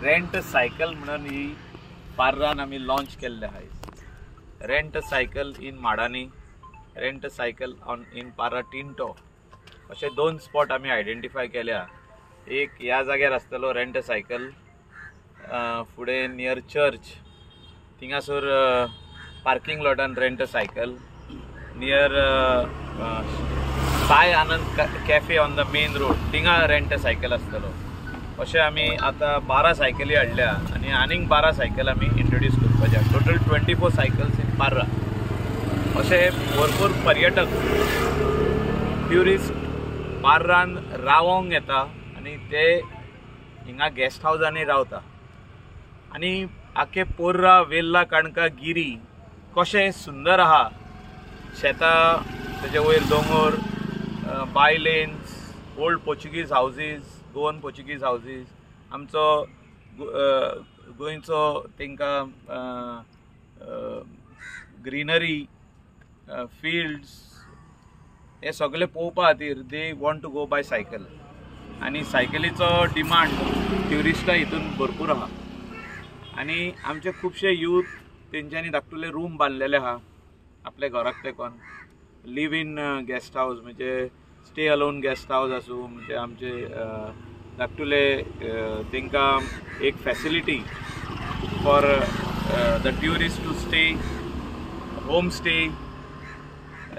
Rent cycle म्हणून ही पार्रान आमी launch केल्ले आहा. Rent cycle in Madani, rent cycle on in Parra Tinto अशे दोन स्पॉट आमी आयडेंटिफाय केल्या. एक ह्या जाग्यार आसतलो रेंट सायकल, फुडें नियर चर्च थिंगासर पार्किंग लॉटान rent cycle, near Sai Anand cafe on the main road थिंगा रेंट सायकल आसतलो. अशें आमी आतां 12 सायकली हाडल्या आनी आनीक 12 सायकल आमी इंट्रोड्यूस करपाचे. Total 24 cycles in Parra. अशे भरपूर पर्यटक ट्युरिस्ट पार्रान रावोंक येता आनी ते हिंगा गेस्ट हावजांनी रावता आनी आखे पोर्रा वेल्ला काणका गिरी कशें सुंदर आहा, शेतां, तेजे वयर दोंगर, by lanes, old Portuguese houses, Goan Portuguese houses, आमचो गोंयचो तांकां ग्रीनरी, फिल्ड्स हे सगळे पळोवपा खातीर they want to go by cycle. आनी सायकलीचो डिमांड ट्युरिस्टां हितून भरपूर आहा आनी आमचे खुबशे यूथ तेंच्यांनी धाकटुले रूम बांदलेले आहा आपल्या घराक तेंकोन, लिव इन गेस्ट हावज म्हणजे स्टे अलोन गेस्ट हावज आसूं, म्हणजे आमचे धाकटुले तांकां एक facility for the tourist to stay, home stay,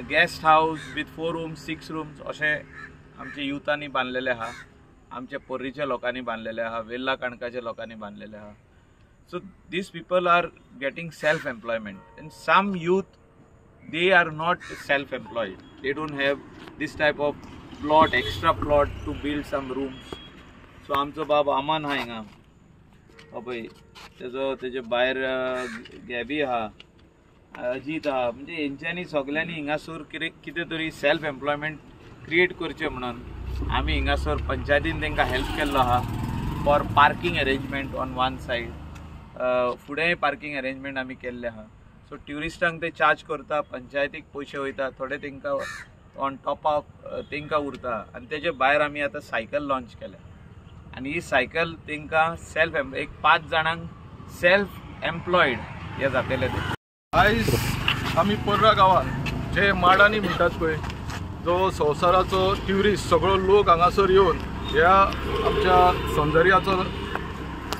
guest house with 4 rooms, 6 rooms अशें आमचे युथांनी बांदलेले आहा, आमच्या पोर्रीच्या लोकांनी बांदलेले आहा, वेल्ला काणकाच्या लोकांनी बांदलेले आहा. So these people are getting self employment and some youth they are not self employed, they don't have this type of plot, extra plot to build some rooms. So आमचो बाब अमन आहा हिंगा, पळय तेजो तेजे भायर गॅबी आहा, अजीत आहा, म्हणजे हेंच्यांनी सगल्यांनी हिंगासर कितें तरी सेल्फ एम्प्लॉयमेंट क्रिएट करचें म्हणून आमी हिंगासर पंचायतीन तांकां हेल्प केल्लो आहा for parking arrangement on one side. फुडेंय पार्किंग अरेंजमेंट आमी केल्लें आहा. सो ट्युरिस्टांक ते चार्ज करता, पंचायतीक पयशे वयता, थोडे तांकां ऑन टॉप ऑफ तांकां उरता आनी तेजे भायर आमी आतां सायकल लॉन्च केल्या आनी ही सायकल तांकां सेल्फ एक 5 जाणांक सेल्फ एम्प्लॉयड हे जातले. ते आयज आमी पर्रा गांवांत जे माडानी म्हणटात पळय, जो संवसाराचो ट्युरिस्ट सगळो लोक हांगासर येवन ह्या आमच्या सौंदर्याचो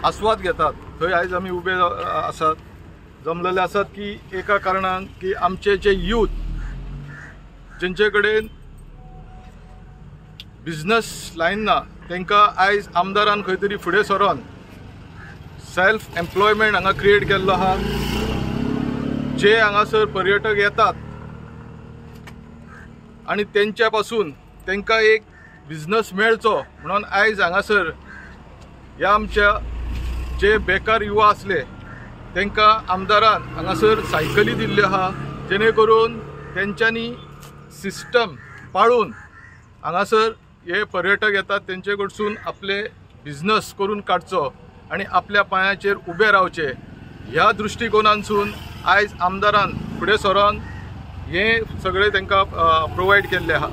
आस्वाद घेतात, थंय आयज आमी उबे आसात, जमलेले आसात की एका कारणान की आमचे जे यूथ जेंचे कडेन बिजनस लायन ना तांकां आयज आमदारान खंय तरी फुडें सरोन सेल्फ एम्प्लॉयमेंट हांगा क्रिएट केल्लो आहा. जे हांगासर पर्यटक येतात आनी तेंच्या पासून तांकां एक बिजनस मेळचो म्हणून आयज हांगासर ह्या आमच्या जे बेकार युवा आसले तांकां आमदारान हांगासर सायकली दिल्ल्यो आहा, जेणे करून तेंच्यांनी सिस्टम पाळून हांगासर हे पर्यटक येतात तेंचे कडसून आपले बिजनस करून काडचो आनी आपल्या पांयाचेर उबे रावचे ह्या दृश्टिकोनांतसून आयज आमदारान फुडें सरोन हें सगळें तांकां प्रोवायड केल्लें आहा.